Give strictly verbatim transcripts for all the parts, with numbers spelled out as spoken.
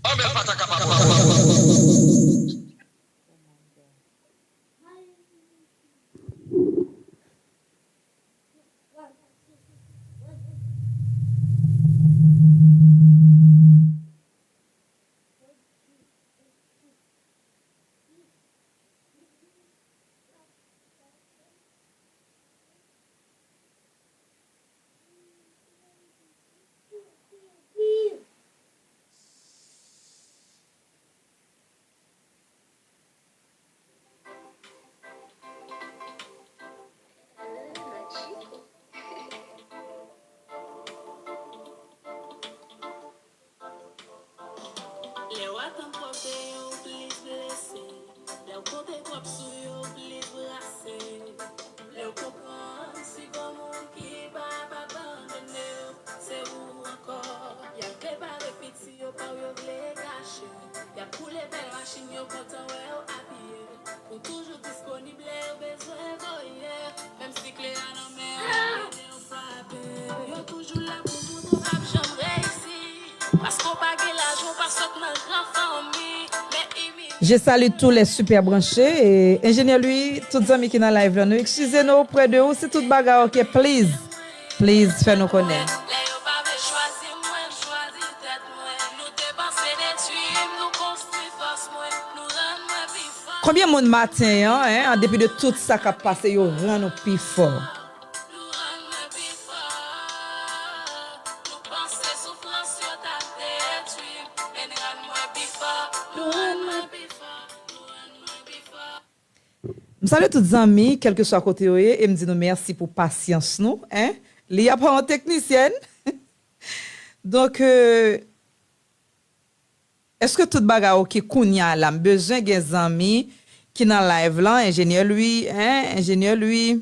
Anben, l pa ta kapab. Lè w atann twòp de yo, ou plis blese. Lè w konte twòp sou yo, ou plis brase. Lè w konprann si gon moun ki pa p abandone w, se ou ankò. Y ap prepare piti yo pa w yo vle gache. Y ap boule bèl machin yo kontan wè w apiye. Ou toujou disponib lè yo bezwen voye. Menm si kle a nan men w, ede w frape. Yo toujou la pou moutre w p ap janm reyisi. Paske w pa gen lajan, w pa sot nan gran fanmi. Men imilye. Je salue tous les super branchés. Et Ingénieur Louis, tout zanmi ki nan live la, nou eskize nou oprè de ou si tout bagay oke, please. Please, fè nou konnen. Lè yo pa vle chwazi mwen, m chwazi tèt mwen. Nou te panse detwi m, nou konstwi fòs mwen. Nou rann mwen pi fò. Konbyen moun maten an, en, an depi de tout sa k ap pase, yo rann ou pi fò? Nou rann mwen pi fò. Nou panse soufrans yo t ap detwi m, men n rann mwen pi fò. Nou rann mwen pi fò. Nou rann mwen pi fò. M salye tout zanmi, kèlkeswa kote yo ye, e m di nou mèsi pou pasyans nou, en. Li a pa yon teknisyèn. Donk, euh, èske tout bagay oke kounya la? M bezwen gen zanmi ki nan live lan, Enjenyè Louis, en, Enjenyè Louis.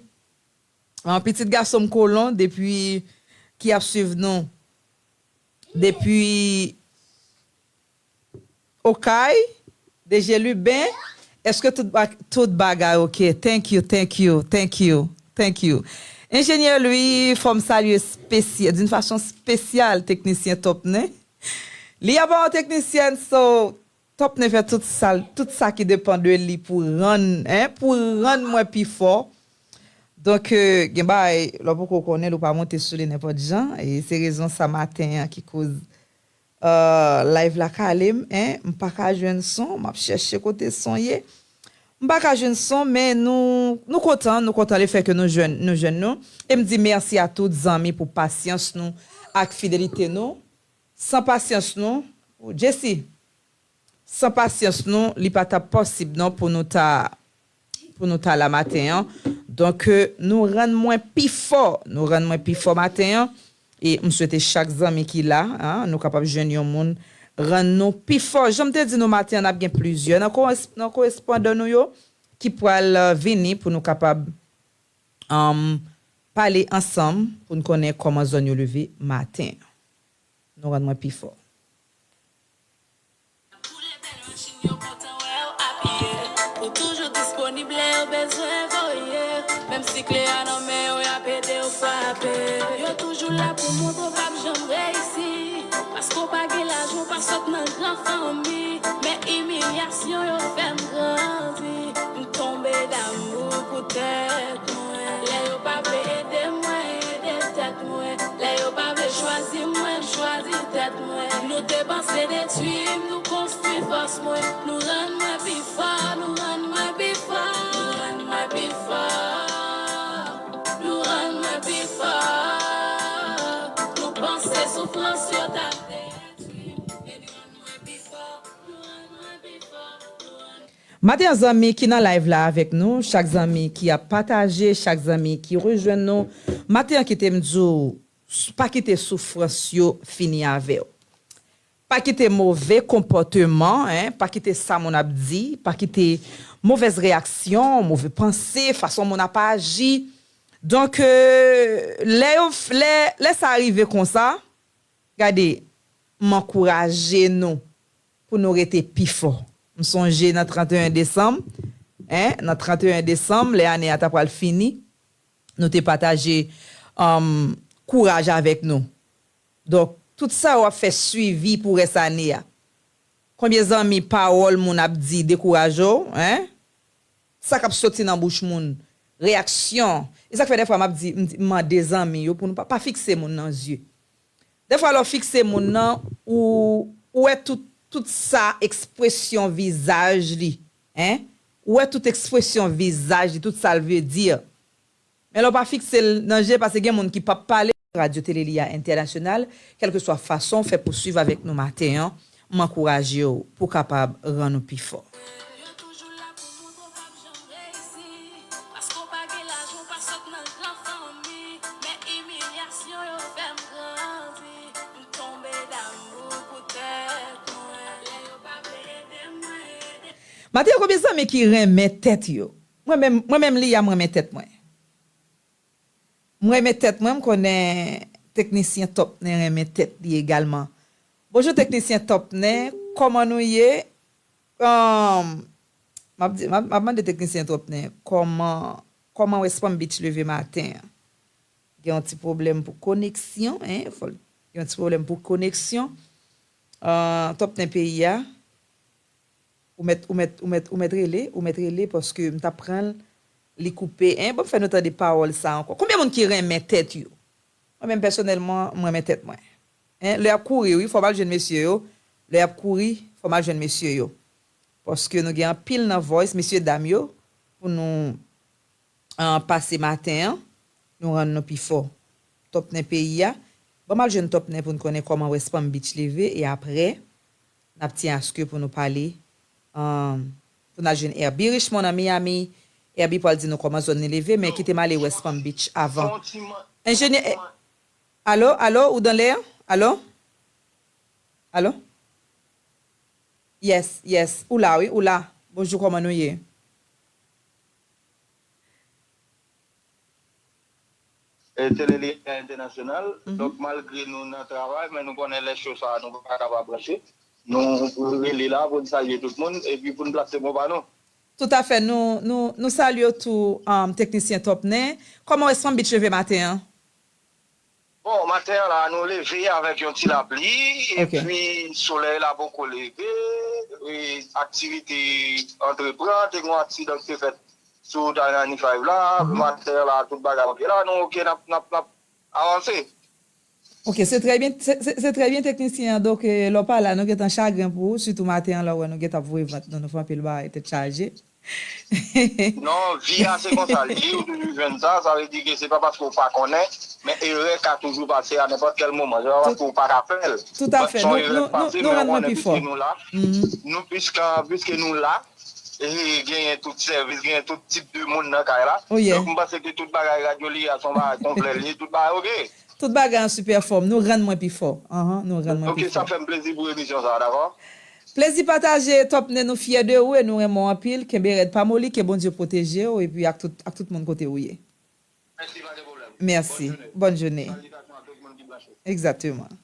An, pitit gason m Kolon, depi, ki ap swiv nou depi Okay, D J Luben, èske tout ba-, tout bagay oke? Thank you, thank you, thank you, thank you. Enjenyè Louis, fò m salye spesy-, d'une façon spéciale, teknisyen Top Nen. Li a pa yon teknisyèn, so Top Nen fè tout sa, tout sa ki depann de li pou rann, en, pou rann mwen pi fò. Donk, euh, gen bagay, lè w poko konnen l, ou pa monte sou li nenpòt jan. E se rezon sa maten an ki koz, euh, live la kale m, en. M pa ka jwenn son, m ap chèche kote son ye. M pa ka jwenn son, men nou, nou kontan, nou kontan lefètke nou jwenn, nou jwenn nou. E m di mèsi a tout zanmi pou pasyans nou ak fidelite nou. San pasyans nou, Jesse, san pasyans nou, li pa t ap posib non pou nou ta, pou nou ta la maten an. Donk, euh, nou rann mwen pi fò, nou rann mwen pi fò maten an. E m swete chak zanmi ki la, en, nou kapab jwenn yon moun rann nou pi fò. Jan m te di nou maten an, n ap gen plizyè nan kores-, nan korespondan nou yo ki pral, euh, vini pou nou kapab, um, pale ansanm pou n konnen kòman zòn yo leve maten an. Nou rann mwen pi fò. Boule bèl machin yo kontan wè w apiye. Ou toujou disponib lè yo bezwen voye. Menm si kle a nan men yo, y ap ede w frape. Yo toujou la pou montre w p ap janm reyisi. Paske w pa gen lajan, w pa sot nan gran fanmi. Men imilyasyon yo fè m grandi. M tonbe damou pou tèt mwen. Lè yo pa vle ede mwen, ede tèt mwen. Lè yo pa vle chwazi mwen, m chwazi tèt mwen. Nou te panse detwi m, nou konstwi fòs mwen. Nou rann mwen pi fò, nou rann mwen pi fò, nou rann mwen pi fò. Nou rann mwen pi fò. Nou panse soufrans yo t ap detwi m, men nou rann mwen pi fò, nou rann mwen pi fò, nou rann Maten an, zanmi ki nan live la avèk nou, chak zanmi ki ap pataje, chak zanmi ki rejwenn nou, maten an kite m di w, s-, pa kite soufrans yo fini avè w. Pa kite move konpòteman, en, pa kite sa moun ap di, pa kite movèz reyaksyon, move panse, fason moun ap aji. Donk, euh, lè yo f-, lè, lè sa rive konsa, gade, m ankouraje nou pou nou rete pi fò. M sonje nan trannteyen desanm, en, nan trannteyen desanm, lè ane a ta pral fini, nou te pataje, um, kouraj avèk nou. Donk, tout sa yo ap fè swivi pou rès ane a. Konbyen zanmi pawòl moun ap di dekouraje w, en? Sa k ap soti nan bouch moun, reyaksyon. E sa k fè dèfwa m ap di, m di, m mande zanmi yo pou nou pa, pa fikse moun nan zye. Dèfwa lè w fikse moun nan, ou, ou wè tout, tout sa ekspresyon vizaj li, en? Ou wè tout ekspresyon vizaj li, tout sa l vle di. Men lè w pa fikse l nan je, paske gen moun ki p ap pale. Radyo Tele Li a Entènasyonal, kèlkeswa fason w fè pou swiv avèk nou maten an, m ankouraje w pou w kapab rann ou pi fò. Yo toujou la pou moutre w p ap janm reyisi, paske w pa gen lajan, w pa sot nan gran fanmi, men imilyasyon yo fè m grandi, m tonbe damou pou tèt mwen, lè yo pa vle ede mwen, ede. Maten an, konbyen zanmi ki renmen tèt yo? Mwen menm, mwen menm, Lia, m renmen tèt mwen. M renmen tèt mwen, m konnen teknisyen Topnen renmen tèt li egalman. Bonjou teknisyen Topnen, kòman nou ye? Ahn, m ap di, m ap, m ap mande teknisyen Topnen, kòman, kòman West Palm Beach leve maten an? Gen yon ti pwoblèm pou koneksyon, en, fò l, gen yon ti pwoblèm pou koneksyon. Ahn, Topnen peyi a. Ou mèt, ou mèt, ou mèt, ou mèt rele, ou mèt rele paske m t ap pran l, li koupe, en. Ban m fè nou tande pawòl sa ankò. Konbyen moun ki renmen tèt yo? Mwen menm pèsonèlman, m renmen tèt mwen. En, lè y ap kouri, wi, fò m al jwenn mesye yo. Lè y ap kouri, fò m al jwenn mesye yo. Paske nou gen anpil nan voice, mesye dam yo, pou nou, ah, pase maten an, nou rann nou pi fò. Topnen peyi a. Ban m al jwenn Topnen pou n konnen kòman West Palm Beach leve, e aprè, n ap tyen aske pou nou pale, ahn, pou n al jwenn Herby Richmond nan Miami. Herby pral di nou kòman zòn li leve, men kite m ale West Palm Beach avan. Enjenyè, eh, alo, alo, ou dan lè? Alo? Alo? Yes, yes, ou la, wi, ou la. Bonjou, kòman nou ye? E, Tele Li a Entènasyonal. Mhm. Donk, malgre nou nan travay, men nou konnen lè cho sa a, nou pa kapab branche. Nou rele la pou n salye tout moun, epi pou n plase mo pa nou. Toutafè, nou, nou, nou salye w tou, um, teknisyen Topnen. Kòman West Palm Beach leve maten an? Bon, maten an la, nou leve avèk yon ti lapli, ok, epi solèy la poko leve, e aktivite antreprann, te gen yon aksidan ki te fèt sou wout a ninety-five la, mhm, maten an la, tout bagay ok la, nou ok, n ap, n ap, n ap avanse. Ok, se trè byen, se, se, se trè byen teknisyen an, donk, eh, lè w pa la, nou gentan chagren pou ou, sitou maten an, lè w wè nou gentan ap voye vant nou, nou fè anpil bagay, tèt chaje. Non, vi a se konsa l ye, ou toujou jwenn sa, sa vle di ke se pa paske w pa konnen, men erè ka toujou pase a nenpòt kèl moman, se pa paske w pa ka fè l. Toutafè, se yon erè k pase, men ou konnen piske nou la, nou, piske, piske nou la, e genyen tout sèvis, genyen tout tip de moun nan kay la. Oh, yeah. Donk, m panse ke tout bagay radyo li a, se yon bagay konplè li ye, tout bagay ok. Tout bagay an sipè fòm. Nou rann mwen pi fò. Anhan, nou rann mwen pi fò. Ok, sa fè m plezi pou emisyon sa a, dakò? Plezi pataje, Topnen, nou fyè de ou e nou renmen w anpil. Kenbe rèd, pa moli, ke Bondye pwoteje w epi ak tout, ak tout moun kote ou ye. Mèsi, pa de pwoblèm. Mèsi. Bòn jounen. Bòn jounen. Salyitasyon a tout moun ki branche. Egzakteman.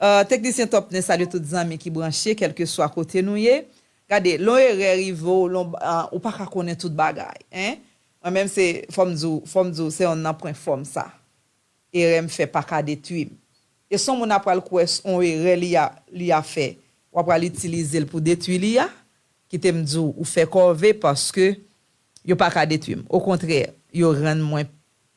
Euh, teknisyen Topnen salye tout zanmi ki branche, kèlkeswa kote nou ye. Gade, lè yon erè rive w, lè yon, ah, ou pa ka konnen tout bagay, en. Mwen menm se, fò m di w, fò m di w, se yonn nan pwen fò m sa. Erè m fè pa ka detwi m. E si yon moun ap pral kwè s-, yon erè li a, li a fè, w ap pral itilize l pou detwi li a, kite m di w, ou fè kòve paske yo pa ka detwi m. Okontrè, yo rann mwen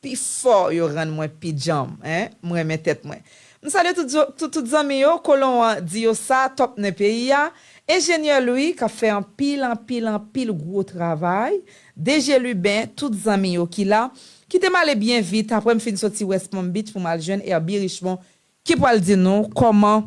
pi fò, yo rann mwen pi djanm, en. M renmen tèt mwen. M salye tout, zo-, tout, tout zanmi yo, kolon an di yo sa, Topnen peyi a, enjenyè Louis k ap fè anpil, anpil, anpil gwo travay, D J Lubin, tout zanmi yo ki la. Kite m ale byen vit, apre m fin soti West Palm Beach pou m al jwenn Herby Richmond, ki pral di nou kòman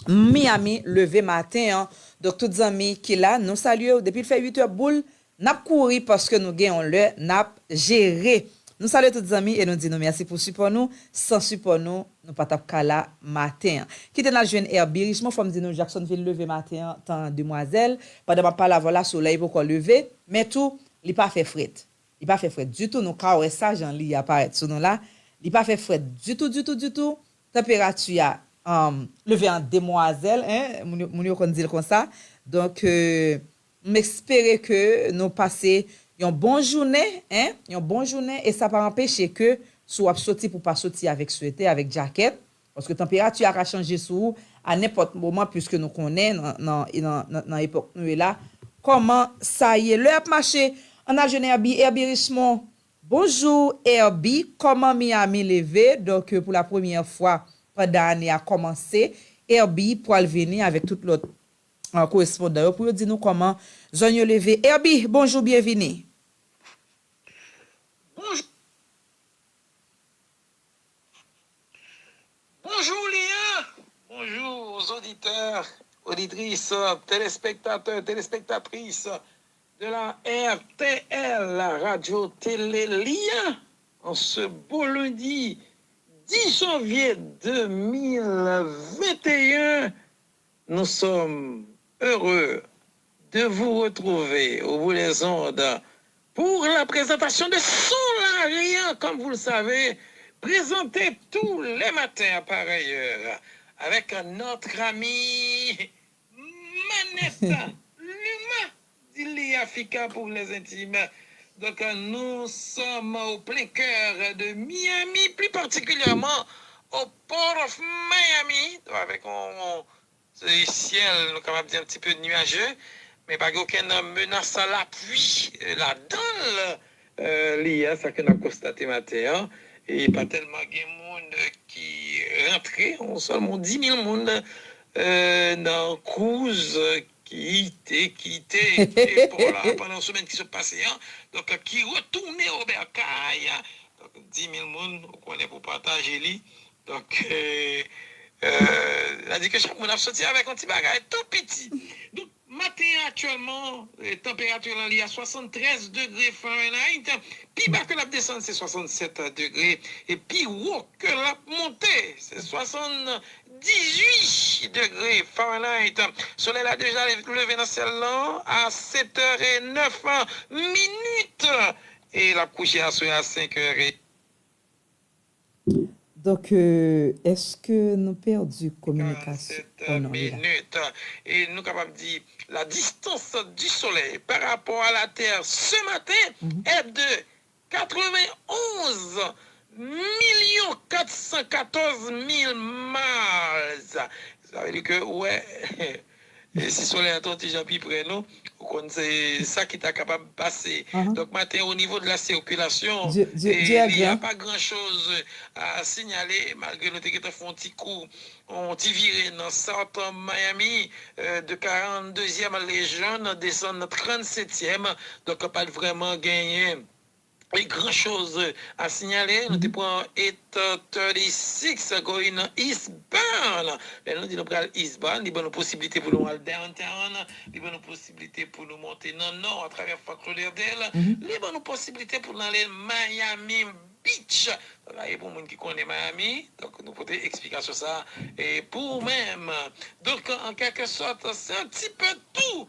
Miami leve maten an. Donk, tout zanmi ki la, nou salye w. Depi l fè uit è boul, n ap kouri paske nou gen yon lè n ap jere. Nou salye tout zanmi e nou di nou mèsi pou sipò nou. San sipò nou, nou pa t ap ka la maten an. Kite n al jwenn Herby Richmond, fò m di nou Jacksonville leve maten an, tan demwazèl. Pandan m ap pale avè w la, solèy poko leve, men tou, li pa fè frèt. Li pa fè frèt ditou, nou ka wè sa, jan li aparèt sou nou la. Li pa fè frèt ditou, ditou, ditou. Tanperati a, um, leve an demwazèl, en, moun yo, moun yo konn di l konsa. Donk, euh, m espere ke nou pase yon bon jounen, en, yon bon jounen, e sa pa anpeche ke si w ap soti pou w pa soti avèk swetè, avèk djakèt, paske tanperati a ka chanje sou ou a nenpòt moman, piske nou konnen nan, nan, nan, nan, nan epòk nou ye la, kòman sa ye. Lè ap mache, ann al jwenn Herby, Herby Richemond. Bonjou, Herby, kòman Miami leve? Donk, euh, pou la premyè fwa pandan ane a kòmanse, Herby pral vini avèk tout lòt, euh, korespondan yo pou yo di nou kòman zòn yo leve. Herby, bonjou, byenvini. Bonjou. Bonjou, Lia. Bonjou aux auditeurs, auditrices, téléspectateurs, téléspectatrices de la R T L, la radio télé Lia. En ce beau lundi dix janvier deux mille vingt et un, nous sommes heureux de vous retrouver au bout des ondes pour la présentation de Son Lari, comme vous le savez, présenté tous les matins à pareille heure avec notre ami Manette Luma, dit Lia Fica pour les intimes. Donc, nous sommes au plein cœur de Miami, plus particulièrement au Port of Miami, avec un, se syèl, nou kapab di, un petit peu nuageux, men pa gen okenn menas lapli, euh, ladan l, euh, Lia, sa ke n ap konstate maten an. E pa tèlman gen moun ki rantre, yon sèlman dis mil moun, euh, nan cruise ki te kite epò la pandan semèn ki sot pase an, donk ki retounen o bèkay. Donk, dis mil moun, ou konnen, pou pataje li. Donk, euh, euh, n a di ke chak moun ap soti avèk yon ti bagay tou piti. Donk, maten an aktyèlman, euh, tanperati lan li a swasanntrèz degre Fahrenheit. Pi ba ke l ap desann, se swasannsèt degre. E pi wo ke l ap monte, se swasanndizwit degre Fahrenheit. Solèy la deja leve nan syèl lan a sèt è e nèf minit. E l ap kouche aswè a senk è e Donk, euh, èske nou pèdi kominikasyon? Karannsenk minit. E nou kapab di la distance du soleil par rapport à la Terre ce matin est de quatre-vingt-onze millions quatre cent quatorze mille miles. Sa vle di ke, wè, e si solèy la te yon ti jan pi pre nou, ou konn se sa ki ta kapab pase. Donk, maten, au niveau de la circulation, e li a pa gran choz a sinyale, malgre nou te gentan fè yon ti kou, yon ti vire nan South Miami, euh, de karanndezyèm Legion, desann nan trannsetyèm. Donk, pa t vrèman genyen e gran choz a sinyale. Nou te pran eight thirty-six going eastbound. Lè nou di nou pral eastbound, li ban nou posiblite pou nou al downtown, li ban nou posiblite pou nou monte nan nò atravè Fort Lauderdale, li ban nou posiblite pou nou ale Miami Beach. Sa e pou moun ki konnen Miami, donk nou pote eksplikasyon sa e pou ou menm. Donk, an kèlke sòt, se un petit peu tout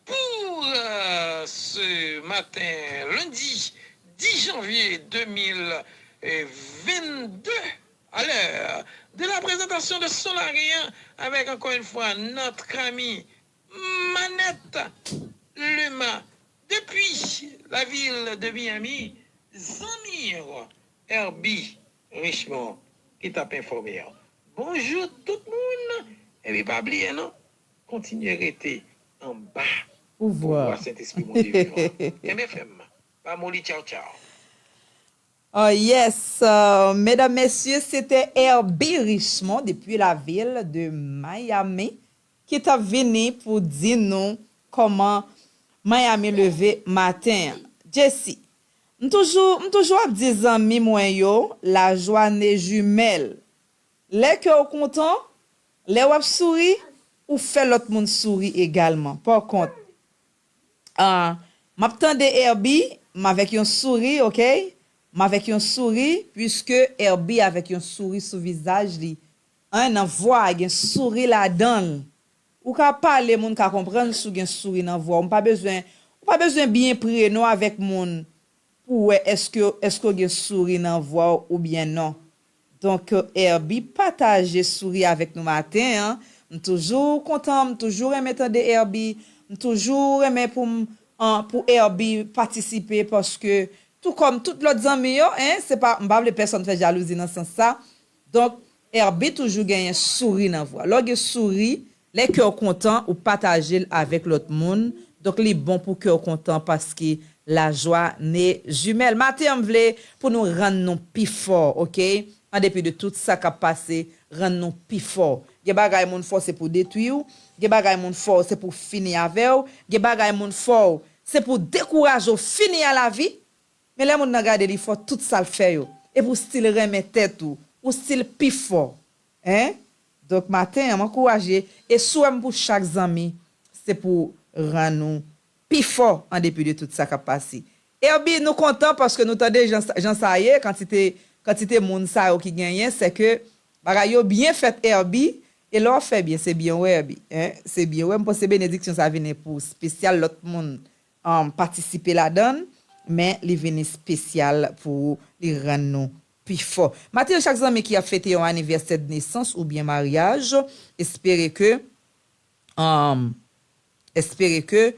pour euh, ce matin, lundi dix janvier deux mille vingt-deux, à l'heure de la présentation de Son Lari avec encore une fois notre ami Manette Luma depuis la ville de Miami, zanmi Herby Richemond ki t ap enfòme. Bonjou tout moun, epi pa bliye non, kontinye rete anba pouvwa Sentespri Bondye vivan. Kenbe fèm, pa moli, tchaw tchaw. Oh yes, euh, medam, mesye, se te Herby Richemond depi lavil de Miami ki t ap vini pou di nou kòman Miami leve maten an. Jessy, m toujou, m toujou ap di zanmi mwen yo, lajwa ne jimèl. Lè kè w kontan, lè w ap souri, ou fè lòt moun souri egalman. Pa kont, ah, m ap tande Herby, m avèk yon souri, oke? M avèk yon souri, puiske Herby avèk yon souri sou vizaj li. An, nan vwa a gen souri ladan l. Ou ka pale, moun ka konprann si w gen souri nan vwa w. M pa bezwen, ou pa bezwen byen pre non avèk moun pou wè èske, èske w gen souri nan vwa w oubyen non. Donk, Herby pataje souri avèk nou maten an. M toujou kontan, m toujou renmen tande Herby. M toujou renmen pou m, an, pou Herby patisipe paske tou kòm tout lòt zanmi yo, en, se pa, m pa vle pèsonn fè jalouzi nan sans sa. Donk, Herbie toujou genyen souri nan vwa. Lè w gen souri, lè kè w kontan, ou pataje l avèk lòt moun. Donk, li bon pou kè w kontan paske la joie n'est jumelle. Maten an, m vle pou nou rann nou pi fò, oke? An depi de tout sa k ap pase, rann nou pi fò. Gen bagay moun fè w se pou detwi w, gen bagay moun fè w se pou fini avè w, gen bagay moun fè w se pou dekouraje w fini a lavi. Men lè moun nan gade li fè w tout sa l fè yo, epi w still renmen tèt ou, ou still pi fò. En? Donk maten an, m ankouraje, e si w wè m pou chak zanmi, se pou rann ou pi fò an depi de tout sa k ap pase. Herbie, nou kontan paske nou tande jan, jan sa ye, kantite, kantite moun sa yo ki genyen, se ke bagay yo byen fèt Herbie, e lè w ap fè byen, se byen wè Herbie, en, se byen wè, m panse benediksyon sa vini pou espesyal lòt moun, um, patisipe ladan l, men li vin espesyal pou li rann nou pi fò. Maten an, chak zanmi ki ap fete yon anivèsè de nesans oubyen maryaj, espere ke, um, espere ke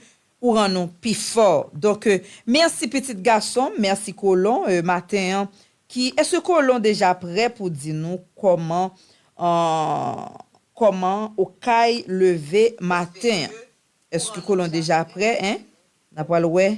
ou rann nou pi fò. Donk, euh, mèsi pitit gason, mèsi Kolon, euh, maten an. Ki, èske Kolon deja prè pou di nou kòman, euh, kòman Okay leve maten an? Èske Kolon deja prè, en? N a pral wè.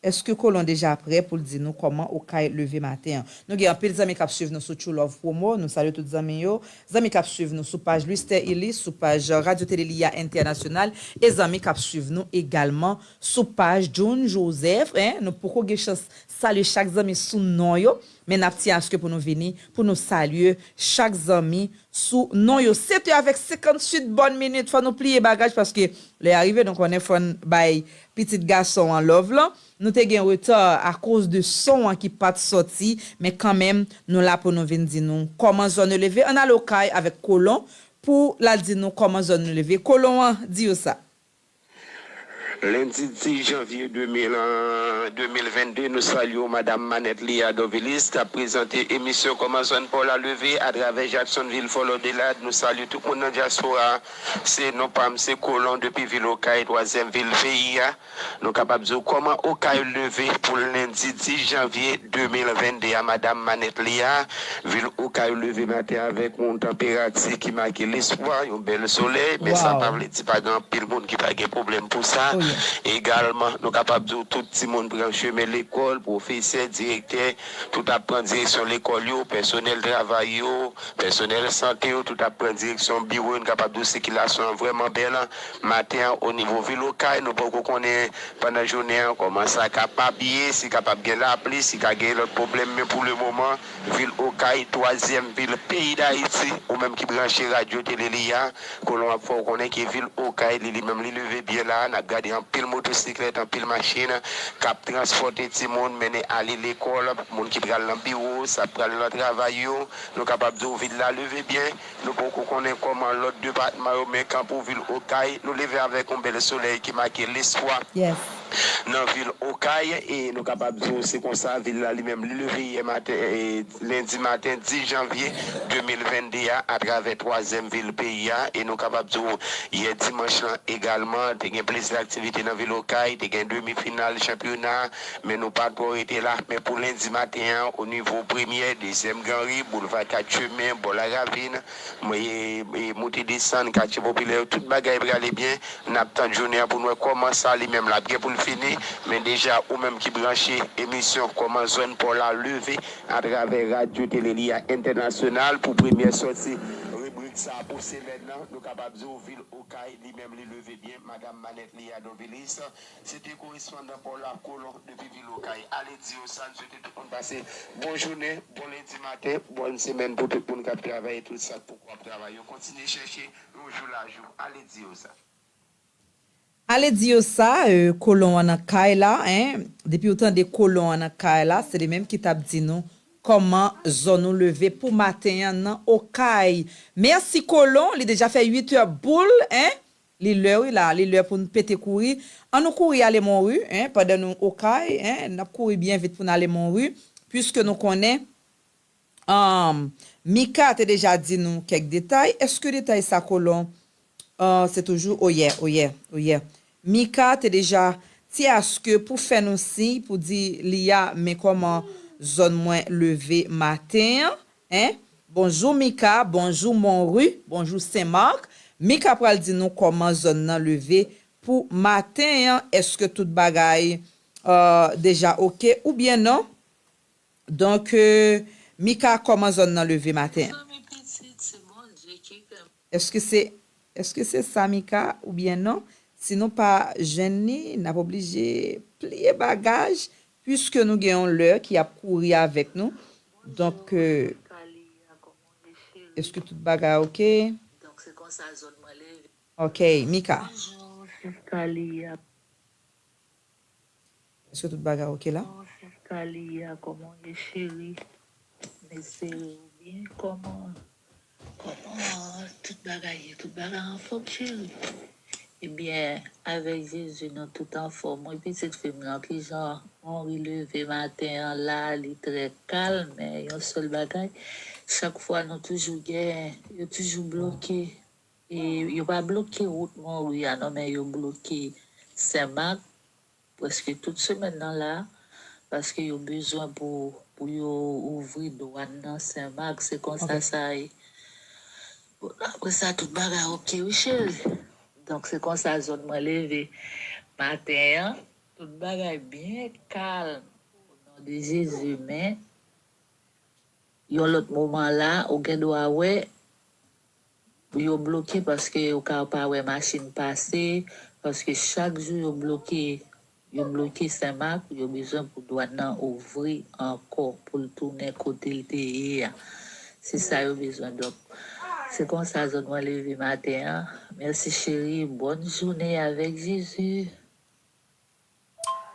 Èske Kolon deja prè pou l di nou kòman Okay leve maten an? Nou gen anpil zanmi k ap swiv nou sou True Love Promo. Nou salye tout zanmi yo. Zanmi k ap swiv nou sou paj Luster Illis, sou paj Radio Télé Lia International, e zanmi k ap swiv nou egalman sou paj June Joseph, en. Nou poko gen chans salye chak zanmi sou non yo, men n ap tyen aske pou nou vini, pou nou salye chak zanmi sou non yo. Sèt è avèk senkantuit bòn minit, fò nou pliye bagaj paske lè a rive, nou konnen fò n bay pitit gason an love lan. Nou te gen reta akoz de son an ki pa t sòti, men kanmenm, nou la pou nou vin di nou kòman zòn nou leve. Ann ale Okay avèk Kolon pou l al di nou kòman zòn nou leve. Kolon an, di yo sa. Lendi dis janvye de mil, de mil vennde, nou salye w, Madam Manette Lia Dovilis, k ap prezante emisyon Kòman Zòn Pa w la leve atravè Jacksonville, Fort Lauderdale. Nou salye tout moun nan dyaspora. Se non pa m, se Kolon depi vil Okay, twazyèm vil peyi a. Nou kapab di w kòman Okay leve pou lendi dis janvye de mil vennde a, Madam Manette Lia. Vil Okay leve maten avèk yon tanperati ki make lespwa, yon bèl solèy, men sa pa vle di pa gen anpil moun ki pa gen pwoblèm pou sa. Egalman, nou kapab di w tout timoun pran chemen lekòl, pwofesè, direktè, tout ap pran direksyon lekòl yo, pèsonèl travay yo, pèsonèl sante yo, tout ap pran direksyon biwo yo. Nou kapab di w sikilasyon an vrèman bèl maten an o nivo vil Okay. Nou poko konnen pandan jounen an kòman sa kapab ye, si kapab gen lapli, si ka gen lòt pwoblèm, men pou lemoman, vil Okay, twazyèm vil peyi Dayiti, ou menm ki branche Radyo Tele Lia, Kolon ap fè w konnen ke vil Okay, li, li menm, li leve byen la. N ap gade anpil motosiklèt, anpil machin k ap transpòte timoun, mennen ale lekòl, moun ki pral nan biwo, sa pral nan travay yo. Nou kapab di w vil la leve byen. Nou poko konnen kòman lòt depatman yo, men kanpe w vil Okay, nou leve avèk yon bèl solèy ki make lespwa nan vil Okay, e nou kapab di w se konsa vil la li menm li leve yè maten, e, lendi maten dis janvye de mil vennde a, atravè twazyèm vil peyi a, e nou kapab di w yè dimanch lan egalman, te gen plizyè aktivite nan vil Okay, te gen demi final chanpyona, men nou pa twò rete la. Men pou lendi maten an, o nivo Premyè, Dezyèm Granri, Boulva Kat Chemen, bò Laravin, mwen, e, e, moute desann, katye popilè yo, tout bagay prale byen. N ap tann jounen an pou n wè kòman sa li menm l ap gen pou l fini. Men deja, ou menm ki branche emisyon Kòman Zòn Pa w la leve atravè Radyo Tele Lia Entènasyonal pou premyè sòti ribrik sa pou semèn nan, nou kapab di w vil Okay li menm li leve byen, Madam Manette Lia Dovilis. Se te korespondan pa w la, Kolon, depi vil Okay. Ale di yo sa, n swete tout moun pase bon jounen, bon lendi maten, bòn semèn pou tout moun k ap travay e tout sa k poko ap travay yo. Kontinye chèche yon jou lajou. Ale di yo sa. Ale di yo sa, e, Kolon an nan kay la, en. Depi w tande Kolon an nan kay la, se li menm ki t ap di nou kòman zòn nou leve pou maten an nan Okay. Mèsi Kolon, li deja fè uit è boul, en. Li lè wi la, li lè pou n pete kouri. An nou kouri ale Monri, en, pandan nou Okay, en, n ap kouri byen vit pou n ale Monri, piske nou konnen, um, Mika te deja di nou kèk detay. Èske detay sa Kolon, uh, se toujou, oh yeah, oh yeah, oh yeah. Mika te deja Ti aske pou fè nou siy pou di li a, men kòman zòn mwen leve maten an, en? Bonjou Mika, bonjou Monri, bonjou Senmak. Mika pral di nou kòman zòn nan leve pou maten an. Èske tout bagay, euh, deja oke oubyen non? Donk, euh, Mika, kòman zòn nan leve maten an? Èske se, èske se sa, Mika, oubyen non? Si nou pa jwenn li, n ap oblije pliye bagaj, piske nou gen yon lè ki ap kouri avèk nou. Donk, euh, èske tout bagay oke? Ok, Mika. Èske tout bagay oke la? Bonjou, sis Kalia, kòman w ye, cheri? M espere ou byen. Kòman, kòman tout bagay ye? Tout bagay anfòm, cheri? Ebyen, avèk Jezi, nou tout anfòm. Wi, pitit fi m nan, kijan Monri leve maten an la, li trè kalm, men yon sèl bagay, chak fwa nou toujou gen, yo toujou bloke, e yo pa bloke wout Monri a non, men yo bloke Senmak, prèske tout semèn nan la, paske yo bezwen pou, pou yo ouvri dwàn nan Senmak, se konsa sa ye. Bon, apre sa, tout bagay oke, wi, cheri. Donk, se konsa zòn mwen leve maten an. Tout bagay byen kalm. O non de Jezi, men yon lòt moman la, ou gen dwa wè, yo bloke paske ou ka pa wè machin pase, paske chak jou yo bloke, yo bloke Senmak, yo bezwen pou dwàn nan ouvri ankò, pou l tounen kote l te ye a. Se sa yo bezwen. Donk, se konsa zòn mwen leve maten an. Mèsi cheri, bòn jounen avèk Jezi.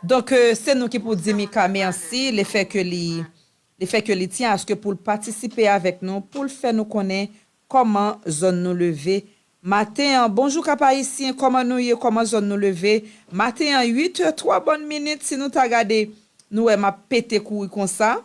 Donk, euh, se nou ki pou di Mika mèsi, lefètke li, lefètke li tyen aske pou l patisipe avèk nou, pou l fè nou konnen kòman zòn nou leve maten an. Bonjou Kap Ayisyen, kòman nou ye, kòman zòn nou leve maten an? Uit è twa bòn minit, si nou ta gade, nou wè m ap pete kouri konsa.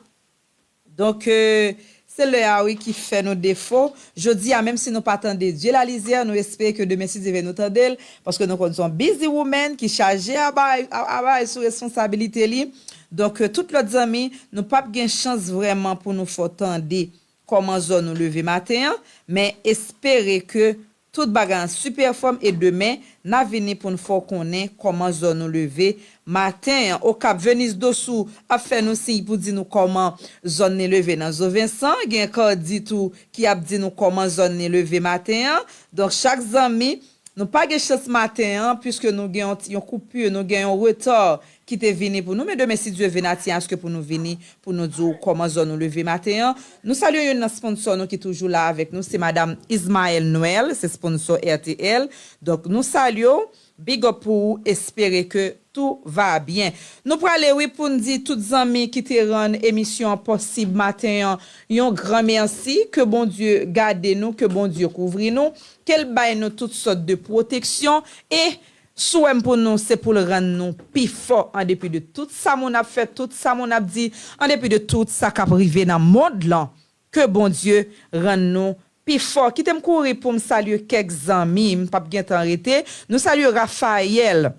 Donk, euh, se lè a wi ki fè nou defo. Jodi a, menm si nou pa tande Dye Lalizyè, nou espere ke demen, si Dye vle, nou tande l, paske nou konn se yon busy woman ki chaje a bay, a, a bay sou responsabilite li. Donk, euh, tout lòt zanmi, nou p ap gen chans vrèman pou nou fè w tande kòman zòn nou leve maten an, men espere ke tout bagay an sipè fòm e demen, n a vini pou n fè w konnen kòman zòn nou leve maten an. Okap, Venise Dossou ap fè nou siy pou di nou kòman zòn ni leve nan Zo Vensan. Gen Cardi tou ki ap di nou kòman zòn ni leve maten an. Donk, chak zanmi, nou pa gen chans maten an, piske nou gen yon ti, yon koupi, nou gen yon reta ki te vini pou nou, men demen, si Dye vle, n a tyen aske pou nou vini, pou nou di w kòman zòn nou leve maten an. Nou salye youn nan sponsò nou ki toujou la avèk nou, se Madam Ismaël Noël, se sponsò R T L. Donk, nou salye w, big up pou ou, espere ke tout va bien. Nou prale, wi, pou n di tout zanmi ki te rann emisyon an posib maten an, yon gran mèsi, ke Bondye gade nou, ke Bondye kouvri nou, ke l bay nou tout sòt de pwoteksyon, e Swè m pou nou, se pou l rann nou pi fò an depi de tout sa moun ap fè, tout sa moun ap di, an depi de tout sa k ap rive nan mond lan. Ke Bondye rann nou pi fò. Kite m kouri pou m salye kèk zanmi, m p ap gen tan rete. Nou salye Raphaël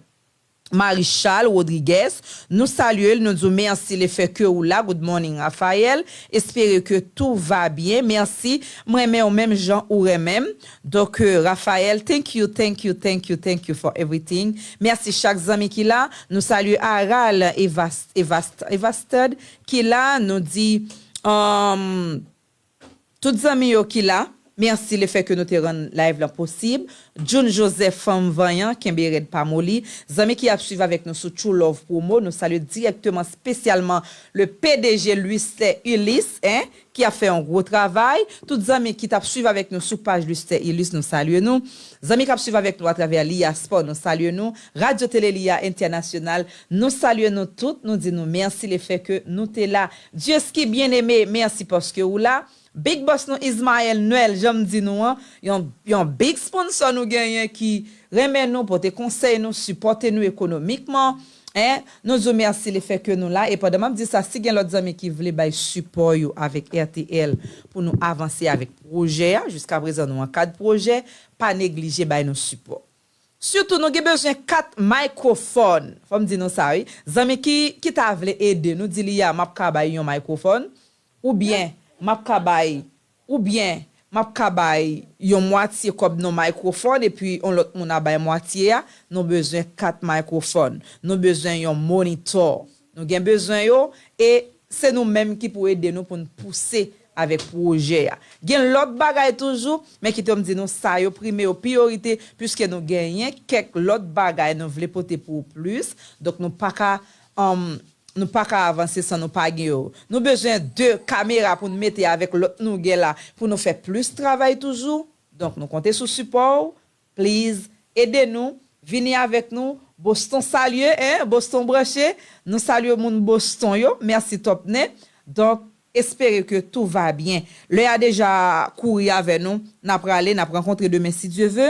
Marichal Rodriguez. Nou salye l, nou di w mèsi lefètke ou la. Good morning, Raphaël. Espere ke tout va bien. Mèsi. M renmen w menm jan ou renmen m. Donk, euh, Raphaël, thank you, thank you, thank you, thank you for everything. Mèsi chak zanmi ki la. Nou salye Aral Evas-, Evast-, Evastad ki la. Nou di, um, tout zanmi yo ki la, mèsi lefètke nou te rann live lan posib. June Joseph, fanm vanyan, kenbe rèd pa moli. Zanmi ki ap swiv avèk nou sou True Love Promo, nou salye dirèkteman, espesyalman le P D G Luster Ulysse, en, ki ap fè yon gwo travay. Tout zanmi ki t ap swiv avèk nou sou paj Luster Ulysse, nou salye nou. Zanmi k ap swiv avèk nou atravè Lia Sport, nou salye nou. Radyo Tele Lia Entènasyonal, nou salye nou tout. Nou di nou mèsi lefètke nou te la. Dieusky Bien-Aimé, mèsi paske ou la. Big Boss nou Ismaël Noël, jan m di nou an, yon, yon big sponsor nou genyen ki renmen nou, pote konsèy nou, sipòte nou ekonomikman. En, nou di w mèsi lefètke nou la. E pandan m ap di sa, si gen lòt zanmi ki vle bay sipò yo avèk R T L pou nou avanse avèk pwojè a, jiskaprezan nou an kad pwojè, pa neglije bay nou sipò. Sitou, nou gen bezwen kat microphone. Fò m di nou sa, wi. Zanmi ki, ki ta vle ede nou, di li a, m ap ka bay yon microphone. Oubyen, m ap ka bay, oubyen, m ap ka bay yon mwatye kòb nan microphone, epi yon lòt moun a bay mwatye a. Nou bezwen kat microphone. Nou bezwen yon monitor. Nou gen bezwen yo, e se nou menm ki pou ede nou pou n pouse avèk pwojè a. Gen lòt bagay toujou, men kite m di nou sa yo prime yo priyorite, piske nou genyen kèk lòt bagay nou vle pote pou ou plis. Donk, nou pa ka, um, nou pa ka avanse san nou pa gen yo. Nou bezwen de kamera pou n mete avèk lòt nou gen la, pou nou fè plis travay toujou. Donk, nou konte sou sipò w. Please, ede nou, vini avèk nou. Boston salye, en, Boston branche. Nou salye moun Boston yo. Mèsi Topnen. Donk, espere ke tout va bien. Lè a deja kouri avè nou. N ap prale, n ap rankontre demen si Dye ve.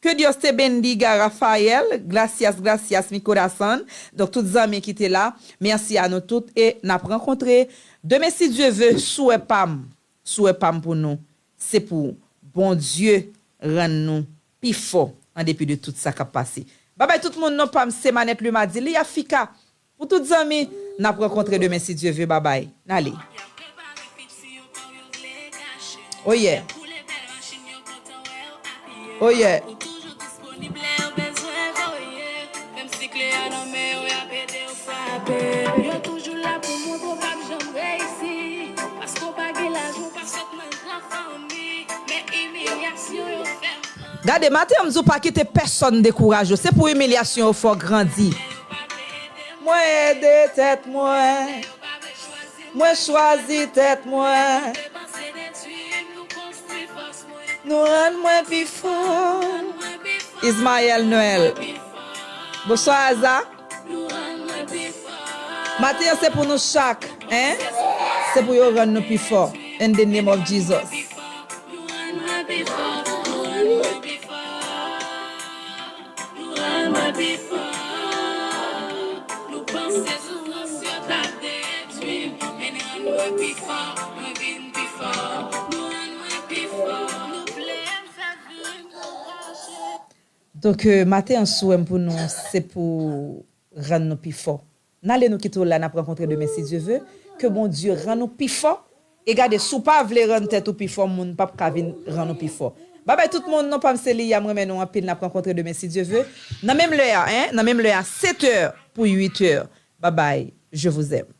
Que Dios te bendiga, Rafael. Gracias, gracias, mi corazón. Donk, tout zanmi ki te la, mèsi a nou tout e n ap rankontre demen si Dye ve. Souwè pa m, souwè pa m pou nou, se pou Bondye rann nou pi fò an depi de tout sa k ap pase. Babay tout moun, non pa m se Manèt Limadi, li Afika. Pou tout zanmi, n ap rankontre demen si Dye ve, babay. N ale. Oh yeah. Oh yeah. Yo toujou la pou montre w p ap janm reyisi. Paske w pa gen lajan, w pa sot nan gran fanmi. Men imilyasyon yo fè m. Gade, maten an, m di w pa kite pèsonn dekouraje w. Se pou imilyasyon yo fè w grandi. Mwen ede tèt mwen. Mwen chwazi tèt mwen. Nou rann mwen pi fò. Ismaël Noël. Bonswa, Aza. Maten an, se pou nou chak, en? Se pou yo rann nou pi fò. In the name of Jesus. Nou rann mwen pi fò, nou rann mwen pi fò, nou rann mwen pi fò. Nou panse soufrans yo t ap detwi m, men nou rann mwen pi fò, mwen vin pi fò. Nou rann mwen pi fò, nou vle m fè vi m anraje. Donk, euh, maten an, souwè m pou nou, se pou rann nou pi fò. N ale, nou kite w la, n ap rankontre demen si Dye ve. Ke Bondye rann ou pi fò. E gade, si w pa vle rann tèt ou pi fò, moun p ap ka vin rann ou pi fò. Babay tout moun, non pa m se Liya, m renmen nou anpil, n ap rankontre demen si Dye ve. Nan menm lè a, en, nan menm lè a, sèt è pou uit è. Babay, je vous aime.